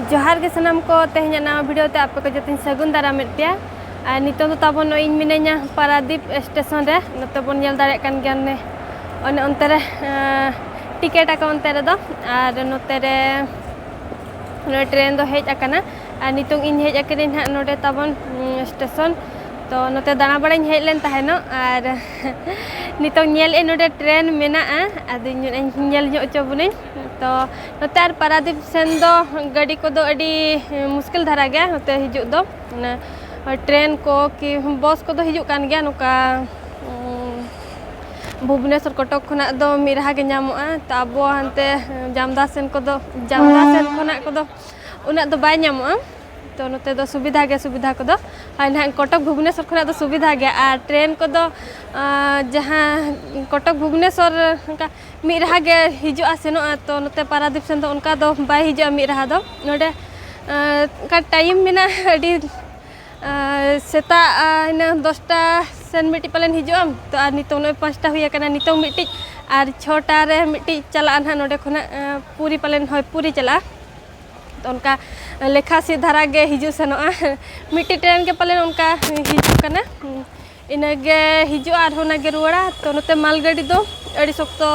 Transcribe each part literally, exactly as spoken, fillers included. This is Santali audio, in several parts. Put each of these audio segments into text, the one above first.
ᱡᱚᱦᱟᱨ ᱜᱮ ᱥᱟᱱᱟᱢ ᱠᱚ, ᱛᱮᱦᱮᱧᱟᱜ ᱱᱟᱣᱟ video ᱛᱮ ᱟᱯᱮ ᱠᱚ ᱡᱚᱛᱚᱧ ᱥᱟᱹᱜᱩᱱ ᱫᱟᱨᱟᱢᱮᱫ ᱯᱮᱭᱟ᱾ ᱟᱨ ᱱᱤᱛᱚᱝ ᱫᱚ ᱛᱟᱵᱚᱱ ᱱᱚᱜᱼᱚᱭ ᱤᱧ ᱢᱤᱱᱟᱹᱧᱟ ᱯᱟᱨᱟᱫᱤᱯ ᱥᱴᱮᱥᱚᱱ ᱨᱮ᱾ ᱱᱚᱛᱮ ᱵᱚᱱ ᱧᱮᱞ ᱫᱟᱲᱮᱭᱟᱜ ᱠᱟᱱ ᱜᱮᱭᱟ, ᱚᱱᱮ, ᱚᱱᱮ ᱚᱱᱛᱮ ᱨᱮ, ᱟᱸ, ᱴᱤᱠᱤᱴ ᱟᱠᱚ ᱚᱱᱛᱮ ᱨᱮᱫᱚ᱾ ᱟᱨ ᱱᱚᱛᱮ ᱨᱮ ᱱᱚᱰᱮ ᱴᱨᱮᱱ ᱫᱚ ᱦᱮᱡ ᱟᱠᱟᱱᱟ᱾ ᱟᱨ ᱱᱤᱛᱚᱝ ᱤᱧ ᱦᱮᱡ ᱟᱠᱟᱱᱟᱹᱧ ᱱᱟᱦᱟᱜ ᱱᱚᱰᱮ ᱛᱟᱵᱚᱱ, ᱩᱸ, ᱥᱴᱮᱥᱚᱱ᱾ ᱛᱚ ᱱᱚᱛᱮ ᱫᱟᱬᱟ ᱵᱟᱲᱟᱧ ᱦᱮᱡ ᱞᱮᱱ ᱛᱟᱦᱮᱱᱚᱜ, ᱟᱨ ᱱᱤᱛᱚᱝ ᱧᱮᱞᱮᱫ ᱱᱚᱰᱮ ᱴᱨᱮᱱ ᱢᱮᱱᱟᱜᱼᱟ᱾ ᱟᱫᱚᱧ ᱢᱮᱱᱮᱫᱼᱟ ᱧᱮᱞ ᱧᱚᱜ ᱦᱚᱪᱚ ᱵᱚᱱᱟᱹᱧ᱾ ᱛᱚ ᱱᱚᱛᱮ ᱟᱨ ᱯᱟᱨᱟᱫᱤᱯ ᱥᱮᱱ ᱫᱚ ᱜᱟᱹᱰᱤ ᱠᱚᱫᱚ ᱟᱹᱰᱤ ᱢᱩᱥᱠᱤᱞ ᱫᱷᱟᱨᱟ ᱜᱮᱭᱟ ᱱᱚᱛᱮ ᱦᱤᱡᱩᱜ ᱫᱚ᱾ ᱚᱱᱟ ᱴᱨᱮᱱ ᱠᱚ ᱠᱤ ᱵᱚᱥ ᱠᱚᱫᱚ ᱦᱤᱡᱩᱜ ᱠᱟᱱ ᱜᱮᱭᱟ ᱱᱚᱝᱠᱟ, ᱩᱸ, ᱵᱷᱩᱵᱽᱱᱮᱥᱚᱨ ᱠᱚᱴᱚᱠ ᱠᱷᱚᱱᱟᱜ ᱫᱚ ᱢᱤᱫ ᱨᱟᱦᱟ ᱜᱮ ᱧᱟᱢᱚᱜᱼᱟ᱾ ᱛᱚ ᱟᱵᱚ ᱦᱟᱱᱛᱮ ᱡᱟᱢᱫᱟ ᱥᱮᱱ ᱠᱚᱫᱚ, ᱡᱟᱢᱫᱟ ᱥᱮᱱ ᱠᱷᱚᱱᱟᱜ ᱠᱚᱫᱚ ᱩᱱᱟᱹᱜ ᱫᱚ ᱵᱟᱭ ᱧᱟᱢᱚᱜᱼᱟ᱾ ᱛᱚ ᱱᱚᱛᱮ ᱫᱚ ᱥᱩᱵᱤᱫᱷᱟ ᱜᱮ, ᱥᱩᱵᱤᱫᱷᱟ ᱠᱚᱫᱚ᱾ ᱟᱨ ᱱᱟᱦᱟᱜ ᱠᱚᱴᱚᱠ ᱵᱷᱩᱵᱽᱱᱮᱥᱚᱨ ᱠᱷᱚᱱᱟᱜ ᱫᱚ ᱥᱩᱵᱤᱫᱷᱟ ᱜᱮᱭᱟ᱾ ᱟᱨ ᱴᱨᱮᱱ ᱠᱚᱫᱚ, ᱟᱸ, ᱡᱟᱦᱟᱸ ᱠᱚᱴᱚᱠ ᱵᱷᱩᱵᱽᱱᱮᱥᱚᱨ ᱚᱱᱠᱟ ᱢᱤᱫ ᱨᱟᱦᱟ ᱜᱮ ᱦᱤᱡᱩᱜᱼᱟ ᱥᱮᱱᱚᱜᱼᱟ᱾ ᱛᱚ ᱱᱚᱛᱮ ᱯᱟᱨᱟᱫᱤᱯ ᱥᱮᱱ ᱫᱚ ᱚᱱᱠᱟ ᱫᱚ ᱵᱟᱭ ᱦᱤᱡᱩᱜᱼᱟ ᱢᱤᱫ ᱨᱟᱦᱟ ᱫᱚ᱾ ᱱᱚᱰᱮ, ᱟᱸ, ᱚᱱᱠᱟ ᱴᱟᱭᱤᱢ ᱢᱮᱱᱟᱜᱼᱟ ᱟᱹᱰᱤ, ᱟᱸ, ᱥᱮᱛᱟᱜ, ᱟᱸ, ᱤᱱᱟᱹ ᱫᱚᱥᱴᱟ ᱥᱮᱱ ᱢᱤᱫᱴᱤᱡ ᱯᱟᱞᱮᱱ ᱦᱤᱡᱩᱜᱼᱟ᱾ ᱛᱚ ᱟᱨ ᱱᱤᱛᱚᱝ ᱱᱚᱜᱼᱚᱭ ᱯᱟᱸᱪᱴᱟ ᱦᱩᱭ ᱟᱠᱟᱱᱟ, ᱱᱤᱛᱚᱝ ᱢᱤᱫᱴᱤᱡ ᱟᱨ ᱪᱷᱚᱴᱟ ᱨᱮ ᱢᱤᱫᱴᱤᱡ ᱪᱟᱞᱟᱜᱼᱟ ᱱᱟᱦᱟᱜ ᱱᱚᱰᱮ ᱠᱷᱚᱱᱟᱜ, ᱟᱸ, ᱯᱩᱨᱤ ᱯᱟᱞᱮᱱ, ᱦᱳᱭ, ᱯᱩᱨᱤ ᱪᱟᱞᱟᱜᱼᱟ᱾ ᱛᱚ ᱚᱱᱠᱟ ᱞᱮᱠᱷᱟ ᱥᱤᱫ ᱫᱷᱟᱨᱟ ᱜᱮ ᱦᱤᱡᱩᱜ ᱥᱮᱱᱚᱜᱼᱟ᱾ ᱢᱤᱫᱴᱤᱡ ᱴᱨᱮᱱ ᱜᱮ ᱯᱟᱞᱮᱱ ᱚᱱᱠᱟ ᱦᱤᱡᱩᱜ ᱠᱟᱱᱟ, ᱤᱱᱟᱹᱜᱮ ᱦᱤᱡᱩᱜᱼᱟ ᱟᱨᱦᱚᱸ ᱚᱱᱟᱜᱮ ᱨᱩᱣᱟᱹᱲᱟ᱾ ᱛᱚ ᱱᱚᱛᱮ ᱢᱟᱞ ᱜᱟᱹᱰᱤ ᱫᱚ ᱟᱹᱰᱤ ᱥᱚᱠᱛᱚ,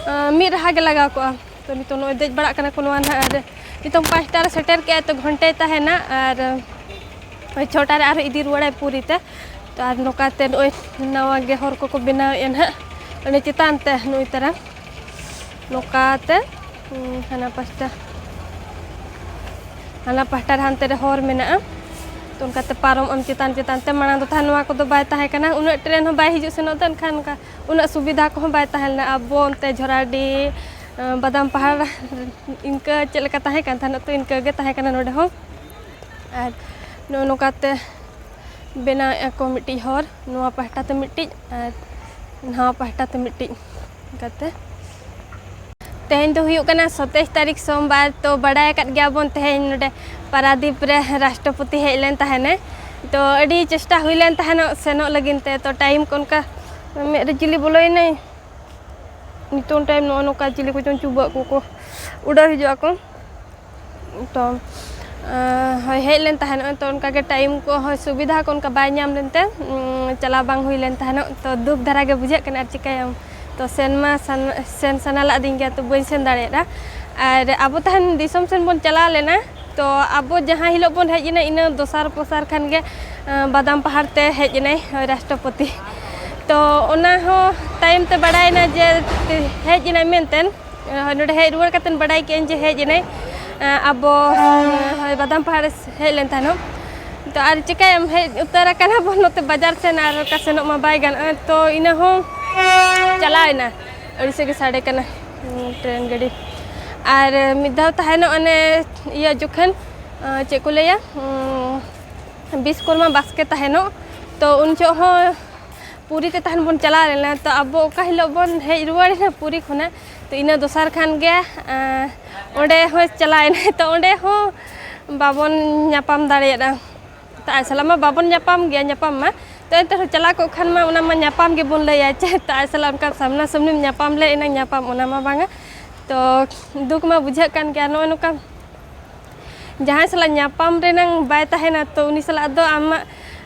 ᱟᱸ, ᱢᱤᱫ ᱨᱟᱦᱟ ᱜᱮ ᱞᱟᱜᱟᱣ ᱠᱚᱜᱼᱟ᱾ ᱛᱚ ᱱᱤᱛᱚᱜ ᱱᱚᱜᱼᱚᱭ ᱫᱮᱡ ᱵᱟᱲᱟᱜ ᱠᱟᱱᱟ ᱠᱚ ᱱᱚᱣᱟ ᱱᱟᱦᱟᱜ, ᱟᱨ ᱱᱤᱛᱚᱝ ᱯᱟᱸᱪᱴᱟ ᱨᱮ ᱥᱮᱴᱮᱨ ᱠᱮᱜᱼᱟᱭ, ᱛᱚ ᱜᱷᱚᱱᱴᱟᱭ ᱛᱟᱦᱮᱱᱟ ᱟᱨ ᱳᱭ ᱪᱷᱚᱴᱟ ᱨᱮ ᱟᱨᱦᱚᱸ ᱤᱫᱤ ᱨᱩᱣᱟᱹᱲᱟᱭ ᱯᱩᱨᱤ ᱛᱮ᱾ ᱛᱚ ᱟᱨ ᱱᱚᱝᱠᱟᱛᱮ ᱱᱚᱜᱼᱚᱭ ᱱᱟᱣᱟ ᱜᱮ ᱦᱚᱨ ᱠᱚᱠᱚ ᱵᱮᱱᱟᱣᱮᱫᱼᱟ ᱱᱟᱦᱟᱜ, ᱚᱱᱮ ᱪᱮᱛᱟᱱ ᱛᱮ ᱱᱩᱭ ᱛᱟᱨᱟ ᱱᱚᱝᱠᱟᱛᱮ, ᱦᱩᱸ, ᱦᱟᱱᱟ ᱯᱟᱥᱴᱟ, ᱦᱟᱱᱟ ᱯᱟᱦᱴᱟ ᱨᱮ ᱦᱟᱱᱛᱮ ᱨᱮ ᱦᱚᱨ ᱢᱮᱱᱟᱜᱼᱟ᱾ ᱛᱚ ᱚᱱᱠᱟᱛᱮ ᱯᱟᱨᱚᱢᱚᱜ ᱟᱢ ᱪᱮᱛᱟᱱ ᱪᱮᱛᱟᱱ ᱛᱮ᱾ ᱢᱟᱲᱟᱝ ᱫᱚ ᱛᱟᱦᱮᱸ ᱱᱚᱣᱟ ᱠᱚᱫᱚ ᱵᱟᱭ ᱛᱟᱦᱮᱸ ᱠᱟᱱᱟ, ᱩᱱᱟᱹᱜ ᱴᱨᱮᱱ ᱦᱚᱸ ᱵᱟᱭ ᱦᱤᱡᱩᱜ ᱥᱮᱱᱚᱜ ᱛᱮ, ᱮᱱᱠᱷᱟᱱ ᱚᱱᱠᱟ ᱩᱱᱟᱹᱜ ᱥᱩᱵᱤᱫᱷᱟ ᱠᱚᱦᱚᱸ ᱵᱟᱭ ᱛᱟᱦᱮᱸ ᱞᱮᱱᱟ᱾ ᱟᱵᱚ ᱚᱱᱛᱮ ᱡᱷᱚᱨᱟᱰᱤ, ᱟᱸ, ᱵᱟᱫᱟᱢ ᱯᱟᱦᱟᱲ ᱤᱱᱠᱟᱹ ᱪᱮᱫ ᱞᱮᱠᱟ ᱛᱟᱦᱮᱸ ᱠᱟᱱ ᱛᱟᱦᱮᱱᱟ, ᱛᱚ ᱤᱱᱠᱟᱹ ᱜᱮ ᱛᱟᱦᱮᱸ ᱠᱟᱱᱟ ᱱᱚᱰᱮ ᱦᱚᱸ᱾ ᱟᱨ ᱱᱚᱜᱼᱚ ᱱᱚᱝᱠᱟᱛᱮ ᱵᱮᱱᱟᱣᱮᱫᱼᱟ ᱠᱚ ᱢᱤᱫᱴᱤᱡ ᱦᱚᱨ, ᱱᱚᱣᱟ ᱯᱟᱦᱴᱟ ᱛᱮ ᱢᱤᱫᱴᱤᱡ ᱟᱨ ᱱᱟᱣᱟ ᱯᱟᱦᱴᱟ ᱛᱮ ᱢᱤᱫᱴᱤᱡ ᱠᱟᱛᱮ᱾ ᱛᱮᱦᱮᱧ ᱫᱚ ᱦᱩᱭᱩᱜ ᱠᱟᱱᱟ ᱥᱟᱛᱟᱭᱤᱥ ᱛᱟᱹᱨᱤᱠᱷ ᱥᱳᱢᱵᱟᱨ᱾ ᱛᱚ ᱵᱟᱲᱟᱭ ᱟᱠᱟᱫ ᱜᱮᱭᱟᱵᱚᱱ ᱛᱮᱦᱮᱧ ᱱᱚᱰᱮ ᱯᱟᱨᱟᱫᱤᱯ ᱨᱮ ᱨᱟᱥᱴᱨᱚᱯᱚᱛᱤ ᱦᱮᱡ ᱞᱮᱱ ᱛᱟᱦᱮᱱᱟᱭ᱾ ᱛᱚ ᱟᱹᱰᱤ ᱪᱮᱥᱴᱟ ᱦᱩᱭ ᱞᱮᱱ ᱛᱟᱦᱮᱱᱚᱜ ᱥᱮᱱᱚᱜ ᱞᱟᱹᱜᱤᱫ ᱛᱮ, ᱛᱚ ᱴᱟᱭᱤᱢ ᱠᱚ ᱚᱱᱠᱟ ᱢᱮᱫ ᱨᱮ ᱪᱤᱞᱤ ᱵᱚᱞᱚᱭᱮᱱᱟᱭ᱾ ᱱᱤᱛᱚᱝ ᱴᱟᱭᱤᱢ ᱱᱚᱜᱼᱚ ᱱᱚᱝᱠᱟ ᱪᱤᱞᱤ ᱠᱚᱪᱚᱝ ᱪᱩᱵᱟᱹᱜ ᱠᱚᱠᱚ ᱩᱰᱟᱹᱣ ᱦᱤᱡᱩᱜ ᱟᱠᱚ᱾ ᱛᱚ ᱦᱳᱭ, ᱦᱮᱡ ᱞᱮᱱ ᱛᱟᱦᱮᱱᱚᱜ, ᱛᱚ ᱚᱱᱠᱟᱜᱮ ᱴᱟᱭᱤᱢ ᱠᱚ ᱦᱚᱸ ᱥᱩᱵᱤᱫᱷᱟ ᱠᱚ ᱚᱱᱠᱟ ᱵᱟᱭ ᱧᱟᱢ ᱞᱮᱱᱛᱮ ᱪᱟᱞᱟᱣ ᱵᱟᱝ ᱦᱩᱭ ᱞᱮᱱ ᱛᱟᱦᱮᱱᱚᱜ᱾ ᱛᱚ ᱫᱩᱠ ᱫᱷᱟᱨᱟ ᱜᱮ ᱵᱩᱡᱷᱟᱹᱜ ᱠᱟᱱᱟ, ᱟᱨ ᱪᱤᱠᱟᱹᱭᱟᱢ? ᱛᱚ ᱥᱮᱱ ᱢᱟ ᱥᱮᱱ ᱥᱟᱱᱟ ᱞᱮᱫᱤᱧ ᱜᱮᱭᱟ, ᱛᱚ ᱵᱟᱹᱧ ᱥᱮᱱ ᱫᱟᱲᱮᱭᱟᱫᱟ᱾ ᱟᱨ ᱟᱵᱚ ᱛᱟᱦᱮᱱ ᱫᱤᱥᱚᱢ ᱥᱮᱱ ᱵᱚᱱ ᱪᱟᱞᱟᱣ ᱞᱮᱱᱟ, ᱛᱚ ᱟᱵᱚ ᱡᱟᱦᱟᱸ ᱦᱤᱞᱳᱜ ᱵᱚᱱ ᱦᱮᱡ ᱮᱱᱟ, ᱤᱱᱟᱹ ᱫᱚᱥᱟᱨ ᱯᱚᱥᱟᱨ ᱠᱷᱟᱱ ᱜᱮ ᱵᱟᱫᱟᱢ ᱯᱟᱦᱟᱲ ᱛᱮ ᱦᱮᱡ ᱮᱱᱟᱭ ᱨᱟᱥᱴᱨᱚᱯᱚᱛᱤ᱾ ᱛᱚ ᱚᱱᱟ ᱦᱚᱸ ᱛᱟᱭᱚᱢ ᱛᱮ ᱵᱟᱲᱟᱭᱮᱱᱟ ᱡᱮ ᱦᱮᱡ ᱮᱱᱟᱭ ᱢᱮᱱᱛᱮ᱾ ᱱᱚᱰᱮ ᱦᱮᱡ ᱨᱩᱣᱟᱹᱲ ᱠᱟᱛᱮᱫ ᱵᱟᱲᱟᱭ ᱠᱮᱫᱟᱹᱧ ᱡᱮ ᱦᱮᱡ ᱮᱱᱟᱭ ᱟᱵᱚ ᱵᱟᱫᱟᱢ ᱯᱟᱦᱟᱲ ᱦᱮᱡ ᱞᱮᱱ ᱛᱟᱦᱮᱱᱚᱜ᱾ ᱛᱚ ᱟᱨ ᱪᱤᱠᱟᱹᱭᱟᱢ, ᱦᱮᱡ ᱩᱛᱟᱹᱨ ᱟᱠᱟᱱᱟ ᱵᱚᱱ ᱱᱚᱛᱮ ᱵᱟᱡᱟᱨ ᱥᱮᱱ, ᱟᱨ ᱚᱠᱟ ᱥᱮᱱᱚᱜ ᱢᱟ ᱵᱟᱭ ᱜᱟᱱᱚᱜᱼᱟ᱾ ᱛᱚ ᱤᱱᱟᱹ ᱦᱚᱸ ᱪᱟᱞᱟᱣ ᱮᱱᱟ, ᱟᱹᱲᱤᱥ ᱜᱮ ᱥᱟᱰᱮ ᱠᱟᱱᱟ ᱴᱨᱮᱱ ᱜᱟᱹᱰᱤ᱾ ᱟᱨ ᱢᱤᱫ ᱫᱷᱟᱣ ᱛᱟᱦᱮᱱᱚᱜ ᱚᱱᱮ ᱤᱭᱟᱹ ᱡᱚᱠᱷᱚᱱ ᱪᱮᱫ ᱠᱚ ᱞᱟᱹᱭᱟ, ᱵᱤᱥᱠᱚᱨᱢᱟ ᱵᱟᱥᱠᱮ ᱛᱟᱦᱮᱱᱚᱜ, ᱛᱚ ᱩᱱ ᱡᱚᱦᱚᱜ ᱦᱚᱸ ᱯᱩᱨᱤ ᱛᱮ ᱛᱟᱦᱮᱱ ᱵᱚᱱ ᱪᱟᱞᱟᱣ ᱞᱮᱱᱟ᱾ ᱛᱚ ᱟᱵᱚ ᱚᱠᱟ ᱦᱤᱞᱳᱜ ᱵᱚᱱ ᱦᱮᱡ ᱨᱩᱣᱟᱹᱲ ᱮᱱᱟ ᱯᱩᱨᱤ ᱠᱷᱚᱱᱟᱜ, ᱛᱚ ᱤᱱᱟᱹ ᱫᱚᱥᱟᱨ ᱠᱷᱟᱱ ᱜᱮ ᱚᱸᱰᱮ ᱦᱚᱸ ᱪᱟᱞᱟᱣ ᱮᱱᱟᱭ᱾ ᱛᱚ ᱚᱸᱰᱮ ᱦᱚᱸ ᱵᱟᱵᱚᱱ ᱧᱟᱯᱟᱢ ᱫᱟᱲᱮᱭᱟᱫᱟ᱾ ᱛᱚ ᱟᱡ ᱥᱟᱞᱟᱜ ᱢᱟ ᱵᱟᱵᱚᱱ ᱧᱟᱯᱟᱢ ᱜᱮᱭᱟ, ᱧᱟᱯᱟᱢ ᱢᱟ᱾ ᱛᱚ ᱮᱱᱛᱮ ᱨᱮᱦᱚᱸ ᱪᱟᱞᱟᱣ ᱠᱚᱜ ᱠᱷᱟᱱ ᱢᱟ ᱚᱱᱟ ᱢᱟ ᱧᱟᱯᱟᱢ ᱜᱮᱵᱚᱱ ᱞᱟᱹᱭᱟ, ᱪᱮ? ᱛᱚ ᱟᱡ ᱥᱟᱞᱟᱜ ᱚᱱᱠᱟ ᱥᱟᱢᱱᱟ ᱥᱟᱢᱱᱤᱢ ᱧᱟᱯᱟᱢ ᱞᱮ ᱮᱱᱟᱝ ᱧᱟᱯᱟᱢ, ᱚᱱᱟ ᱢᱟ ᱵᱟᱝᱟ᱾ ᱛᱚ ᱫᱩᱠ ᱢᱟ ᱵᱩᱡᱷᱟᱹᱜ ᱠᱟᱱ ᱜᱮᱭᱟ, ᱱᱚᱜᱼᱚᱭ ᱱᱚᱝᱠᱟ ᱡᱟᱦᱟᱸᱭ ᱥᱟᱞᱟᱜ ᱧᱟᱯᱟᱢ ᱨᱮᱱᱟᱝ ᱵᱟᱭ ᱛᱟᱦᱮᱱᱟ, ᱛᱚ ᱩᱱᱤ ᱥᱟᱞᱟᱜ ᱫᱚ ᱟᱢᱟᱜ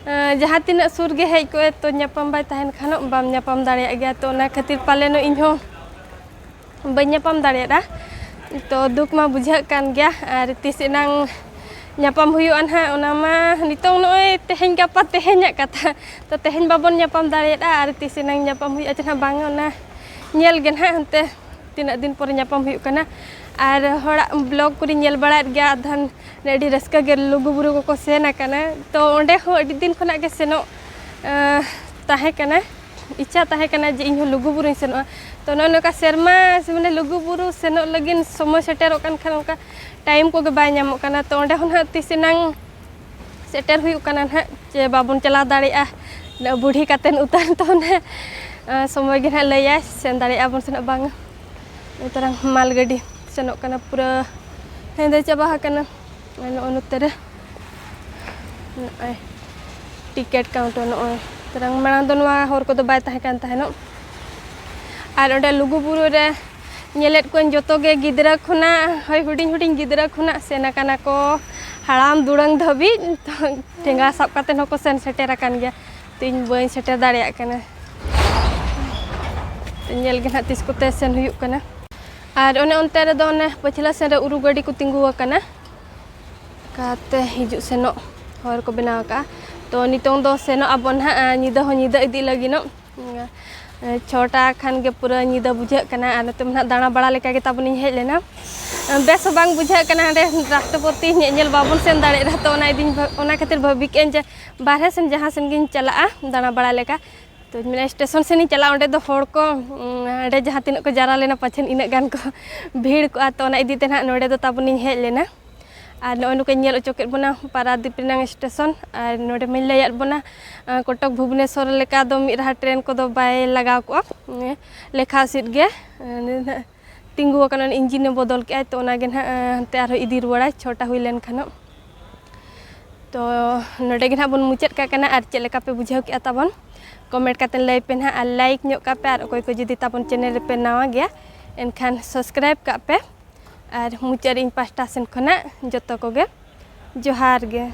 ᱡᱟᱦᱟᱸ ᱛᱤᱱᱟᱹᱜ ᱥᱩᱨ ᱜᱮ ᱦᱮᱡ ᱠᱚᱜᱼᱮ, ᱛᱚ ᱧᱟᱯᱟᱢ ᱵᱟᱭ ᱛᱟᱦᱮᱱ ᱠᱷᱟᱱ ᱵᱟᱢ ᱧᱟᱯᱟᱢ ᱫᱟᱲᱮᱭᱟᱜ ᱜᱮᱭᱟ᱾ ᱛᱚ ᱚᱱᱟ ᱠᱷᱟᱹᱛᱤᱨ ᱯᱟᱞᱮᱱ ᱤᱧ ᱦᱚᱸ ᱵᱟᱹᱧ ᱧᱟᱯᱟᱢ ᱫᱟᱲᱮᱭᱟᱫᱟ᱾ ᱛᱚ ᱫᱩᱠ ᱢᱟ ᱵᱩᱡᱷᱟᱹᱜ ᱠᱟᱱ ᱜᱮᱭᱟ, ᱟᱨ ᱛᱤᱥ ᱮᱱᱟᱝ ᱧᱟᱯᱟᱢ ᱦᱩᱭᱩᱜᱼᱟ ᱱᱟᱦᱟᱜ, ᱚᱱᱟ ᱢᱟ ᱱᱤᱛᱚᱝ ᱱᱚᱜᱼᱚᱭ ᱛᱮᱦᱮᱧ ᱜᱟᱯᱟ ᱛᱮᱦᱮᱧᱟᱜ ᱠᱟᱛᱷᱟ᱾ ᱛᱚ ᱛᱮᱦᱮᱧ ᱵᱟᱵᱚᱱ ᱧᱟᱯᱟᱢ ᱫᱟᱲᱮᱭᱟᱫᱟ, ᱟᱨ ᱛᱤᱥ ᱮᱱᱟᱝ ᱧᱟᱯᱟᱢ ᱦᱩᱭᱩᱜᱼᱟ ᱪᱮ ᱱᱟᱦᱟᱜ ᱵᱟᱝᱟ, ᱚᱱᱟ ᱧᱮᱞ ᱜᱮ ᱱᱟᱦᱟᱜ ᱦᱟᱱᱛᱮ ᱛᱤᱱᱟᱹᱜ ᱫᱤᱱ ᱯᱚᱨᱮ ᱧᱟᱯᱟᱢ ᱦᱩᱭᱩᱜ ᱠᱟᱱᱟ᱾ ᱟᱨ ᱦᱚᱲᱟᱜ ᱵᱞᱚᱜ ᱠᱚᱨᱮᱧ ᱧᱮᱞ ᱵᱟᱲᱟᱭᱮᱫ ᱜᱮᱭᱟ, ᱟᱫᱷᱟᱱ ᱟᱹᱰᱤ ᱨᱟᱹᱥᱠᱟᱹ ᱜᱮ ᱞᱩᱜᱩᱵᱩᱨᱩ ᱠᱚᱠᱚ ᱥᱮᱱ ᱟᱠᱟᱱᱟ᱾ ᱛᱚ ᱚᱸᱰᱮ ᱦᱚᱸ ᱟᱹᱰᱤ ᱫᱤᱱ ᱠᱷᱚᱱᱟᱜ ᱜᱮ ᱥᱮᱱᱚᱜ ᱛᱟᱦᱮᱸ ᱠᱟᱱᱟ, ᱤᱪᱪᱷᱟ ᱛᱟᱦᱮᱸ ᱠᱟᱱᱟ ᱡᱮ ᱤᱧᱦᱚᱸ ᱞᱩᱜᱩᱵᱩᱨᱩᱧ ᱥᱮᱱᱚᱜᱼᱟ᱾ ᱛᱚ ᱱᱚᱜᱼᱚᱭ ᱱᱚᱝᱠᱟ ᱥᱮᱨᱢᱟ ᱥᱮ ᱢᱟᱱᱮ ᱞᱩᱜᱩᱵᱩᱨᱩ ᱥᱮᱱᱚᱜ ᱞᱟᱹᱜᱤᱫ ᱥᱚᱢᱚᱭ ᱥᱮᱴᱮᱨᱚᱜ ᱠᱟᱱ ᱠᱷᱟᱱ ᱚᱱᱠᱟ ᱴᱟᱭᱤᱢ ᱠᱚᱜᱮ ᱵᱟᱭ ᱧᱟᱢᱚᱜ ᱠᱟᱱᱟ᱾ ᱛᱚ ᱚᱸᱰᱮ ᱦᱚᱸ ᱱᱟᱦᱟᱜ ᱛᱤᱥ ᱮᱱᱟᱝ ᱥᱮᱴᱮᱨ ᱦᱩᱭᱩᱜ ᱠᱟᱱᱟ ᱱᱟᱦᱟᱜ, ᱪᱮ ᱵᱟᱵᱚᱱ ᱪᱟᱞᱟᱣ ᱫᱟᱲᱮᱭᱟᱜᱼᱟ, ᱩᱱᱟᱹᱜ ᱵᱩᱲᱦᱤ ᱠᱟᱛᱮᱫ ᱩᱛᱟᱹᱨ ᱫᱚ ᱱᱟᱦᱟᱜ᱾ ᱥᱚᱢᱚᱭ ᱜᱮ ᱱᱟᱦᱟᱜ ᱞᱟᱹᱭᱟᱭ, ᱥᱮᱱ ᱫᱟᱲᱮᱭᱟᱜᱼᱟ ᱵᱚᱱ ᱥᱮ ᱱᱟᱦᱟᱜ ᱵᱟᱝᱟ᱾ ᱱᱮᱛᱟᱨᱟᱝ ᱢᱟᱞ ᱜᱟᱹᱰᱤ ᱥᱮᱱᱚᱜ ᱠᱟᱱᱟ, ᱯᱩᱨᱟᱹ ᱦᱮᱸᱫᱮ ᱪᱟᱵᱟ ᱟᱠᱟᱱᱟ᱾ ᱟᱨ ᱱᱚᱜᱼᱚ ᱱᱚᱛᱮ ᱨᱮ ᱱᱚᱜᱼᱚᱭ ᱴᱤᱠᱤᱴ ᱠᱟᱣᱩᱱᱴᱟᱨ, ᱱᱚᱜᱼᱚᱭ ᱛᱟᱨᱟᱝ ᱢᱟᱲᱟᱝ ᱫᱚ ᱱᱚᱣᱟ ᱦᱚᱨ ᱠᱚᱫᱚ ᱵᱟᱭ ᱛᱟᱦᱮᱸ ᱠᱟᱱ ᱛᱟᱦᱮᱱᱚᱜ᱾ ᱟᱨ ᱚᱸᱰᱮ ᱞᱩᱜᱩᱵᱩᱨᱩ ᱨᱮ ᱧᱮᱞᱮᱫ ᱠᱚᱣᱟᱧ ᱡᱚᱛᱚ ᱜᱮ ᱜᱤᱫᱽᱨᱟᱹ ᱠᱷᱚᱱᱟᱜ, ᱦᱳᱭ, ᱦᱩᱰᱤᱧ ᱦᱩᱰᱤᱧ ᱜᱤᱫᱽᱨᱟᱹ ᱠᱷᱚᱱᱟᱜ ᱥᱮᱱ ᱟᱠᱟᱱᱟ ᱠᱚ, ᱦᱟᱲᱟᱢ ᱫᱩᱲᱟᱹᱝ ᱫᱷᱟᱹᱵᱤᱡ ᱛᱚ ᱴᱷᱮᱸᱜᱟ ᱥᱟᱵ ᱠᱟᱛᱮ ᱦᱚᱸᱠᱚ ᱥᱮᱱ ᱥᱮᱴᱮᱨ ᱟᱠᱟᱱ ᱜᱮᱭᱟ᱾ ᱛᱚ ᱤᱧ ᱵᱟᱹᱧ ᱥᱮᱴᱮᱨ ᱫᱟᱲᱮᱭᱟᱜ ᱠᱟᱱᱟ᱾ ᱛᱚ ᱧᱮᱞ ᱜᱮ ᱱᱟᱦᱟᱜ ᱛᱤᱥ ᱠᱚᱛᱮ ᱥᱮᱱ ᱦᱩᱭᱩᱜ ᱠᱟᱱᱟ᱾ ᱟᱨ ᱚᱱᱮ ᱚᱱᱛᱮ ᱨᱮᱫᱚ ᱚᱱᱮ ᱯᱟᱹᱪᱷᱞᱟᱹ ᱥᱮᱱ ᱨᱮ ᱩᱨᱩ ᱜᱟᱹᱰᱤ ᱠᱚ ᱛᱤᱸᱜᱩ ᱟᱠᱟᱱᱟ᱾ ᱠᱟᱛᱮ ᱦᱤᱡᱩᱜ ᱥᱮᱱᱚᱜ ᱦᱚᱨ ᱠᱚ ᱵᱮᱱᱟᱣ ᱟᱠᱟᱫᱼᱟ᱾ ᱛᱚ ᱱᱤᱛᱚᱝ ᱫᱚ ᱥᱮᱱᱚᱜ ᱟᱵᱚᱱ ᱱᱟᱦᱟᱜ, ᱧᱤᱫᱟᱹ ᱦᱚᱸ ᱧᱤᱫᱟᱹ ᱤᱫᱤᱜ ᱞᱟᱹᱜᱤᱫᱚᱜ᱾ ᱪᱷᱚᱴᱟ ᱠᱷᱟᱱ ᱜᱮ ᱯᱩᱨᱟᱹ ᱧᱤᱫᱟᱹ ᱵᱩᱡᱷᱟᱹᱜ ᱠᱟᱱᱟ᱾ ᱟᱨ ᱱᱚᱛᱮ ᱢᱟ ᱱᱟᱦᱟᱜ ᱫᱟᱬᱟ ᱵᱟᱲᱟ ᱞᱮᱠᱟ ᱜᱮ ᱛᱟᱵᱚᱱᱤᱧ ᱦᱮᱡ ᱞᱮᱱᱟ᱾ ᱵᱮᱥ ᱦᱚᱸ ᱵᱟᱝ ᱵᱩᱡᱷᱟᱹᱜ ᱠᱟᱱᱟ ᱦᱟᱸᱰᱮ ᱨᱟᱥᱴᱨᱚᱯᱚᱛᱤ ᱧᱮᱧᱮᱞ ᱵᱟᱵᱚᱱ ᱥᱮᱱ ᱫᱟᱲᱮᱭᱟᱜ ᱨᱮᱦᱚᱸ᱾ ᱛᱚ ᱚᱱᱟ ᱤᱫᱤᱧ ᱵᱷᱟ-, ᱚᱱᱟ ᱠᱷᱟᱹᱛᱤᱨ ᱵᱷᱟᱹᱵᱤ ᱠᱮᱫᱟᱹᱧ ᱡᱮ ᱵᱟᱨᱦᱮ ᱥᱮᱱ ᱡᱟᱦᱟᱸ ᱥᱮᱱ ᱜᱤᱧ ᱪᱟᱞᱟᱜᱼᱟ ᱫᱟᱬᱟ ᱵᱟᱲᱟ ᱞᱮᱠᱟ, ᱛᱚ ᱢᱮᱱᱟ ᱥᱴᱮᱥᱚᱱ ᱥᱮᱱᱤᱧ ᱪᱟᱞᱟᱜᱼᱟ, ᱚᱸᱰᱮ ᱫᱚ ᱦᱚᱲ ᱠᱚ, ᱩᱸ, ᱦᱟᱸᱰᱮ ᱡᱟᱦᱟᱸ ᱛᱤᱱᱟᱹᱜ ᱠᱚ ᱡᱟᱣᱨᱟ ᱞᱮᱱᱟ ᱯᱟᱪᱷᱮᱱ ᱤᱱᱟᱹᱜ ᱜᱟᱱ ᱠᱚ ᱵᱷᱤᱲ ᱠᱚᱜᱼᱟ᱾ ᱛᱚ ᱚᱱᱟ ᱤᱫᱤ ᱛᱮ ᱱᱟᱦᱟᱜ ᱱᱚᱰᱮ ᱫᱚ ᱛᱟᱵᱚᱱᱤᱧ ᱦᱮᱡ ᱞᱮᱱᱟ᱾ ᱟᱨ ᱱᱚᱜᱼᱚᱭ ᱱᱚᱝᱠᱟᱧ ᱧᱮᱞ ᱦᱚᱪᱚ ᱠᱮᱫ ᱵᱚᱱᱟ ᱯᱟᱨᱟᱫᱤᱯ ᱨᱮᱱᱟᱜ ᱥᱴᱮᱥᱚᱱ᱾ ᱟᱨ ᱱᱚᱰᱮ ᱢᱟᱧ ᱞᱟᱹᱭᱟᱫ ᱵᱚᱱᱟ, ᱟᱸ, ᱠᱚᱴᱚᱠ ᱵᱷᱩᱵᱽᱱᱮᱥᱚᱨ ᱞᱮᱠᱟ ᱫᱚ ᱢᱤᱫ ᱨᱟᱦᱟ ᱴᱨᱮᱱ ᱠᱚᱫᱚ ᱵᱟᱭ ᱞᱟᱜᱟᱣ ᱠᱚᱜᱼᱟ, ᱩᱸ, ᱞᱮᱠᱷᱟ ᱥᱤᱫ ᱜᱮ᱾ ᱟᱸ, ᱱᱟᱦᱟᱜ ᱛᱤᱸᱜᱩ ᱟᱠᱟᱱᱟ, ᱤᱧᱡᱤᱱᱮ ᱵᱚᱫᱚᱞ ᱠᱮᱜᱼᱟᱭ, ᱛᱚ ᱚᱱᱟᱜᱮ ᱱᱟᱦᱟᱜ, ᱟᱸ, ᱦᱟᱱᱛᱮ ᱟᱨᱦᱚᱸ ᱤᱫᱤ ᱨᱩᱣᱟᱹᱲᱟᱭ ᱪᱷᱚᱴᱟ ᱦᱩᱭ ᱞᱮᱱ ᱠᱷᱟᱱᱚᱜ᱾ ᱛᱚ ᱱᱚᱰᱮ ᱜᱮ ᱱᱟᱦᱟᱜ ᱵᱚᱱ ᱢᱩᱪᱟᱹᱫ ᱠᱟᱜ ᱠᱟᱱᱟ᱾ ᱟᱨ ᱪᱮᱫ ᱞᱮᱠᱟ ᱯᱮ ᱵᱩᱡᱷᱟᱹᱣ ᱠᱮᱜᱼᱟ ᱛᱟᱵᱚᱱ, ᱠᱚᱢᱮᱱᱴ ᱠᱟᱛᱮ ᱞᱟᱹᱭ ᱯᱮ ᱱᱟᱦᱟᱜ, ᱟᱨ ᱞᱟᱭᱤᱠ ᱧᱚᱜ ᱠᱟᱜ ᱯᱮ, ᱟᱨ ᱚᱠᱚᱭ ᱠᱚ ᱡᱩᱫᱤ ᱛᱟᱵᱚᱱ ᱪᱮᱱᱮᱞ ᱨᱮᱯᱮ ᱱᱟᱣᱟ ᱜᱮᱭᱟ ᱮᱱᱠᱷᱟᱱ ᱥᱟᱵᱥᱠᱨᱟᱭᱤᱵ ᱠᱟᱜ ᱯᱮ᱾ ᱟᱨ ᱢᱩᱪᱟᱹᱫ ᱨᱮ ᱤᱧ ᱯᱟᱦᱴᱟ ᱥᱮᱱ ᱠᱷᱚᱱᱟᱜ ᱡᱚᱛᱚ ᱠᱚᱜᱮ ᱡᱚᱦᱟᱨ ᱜᱮ᱾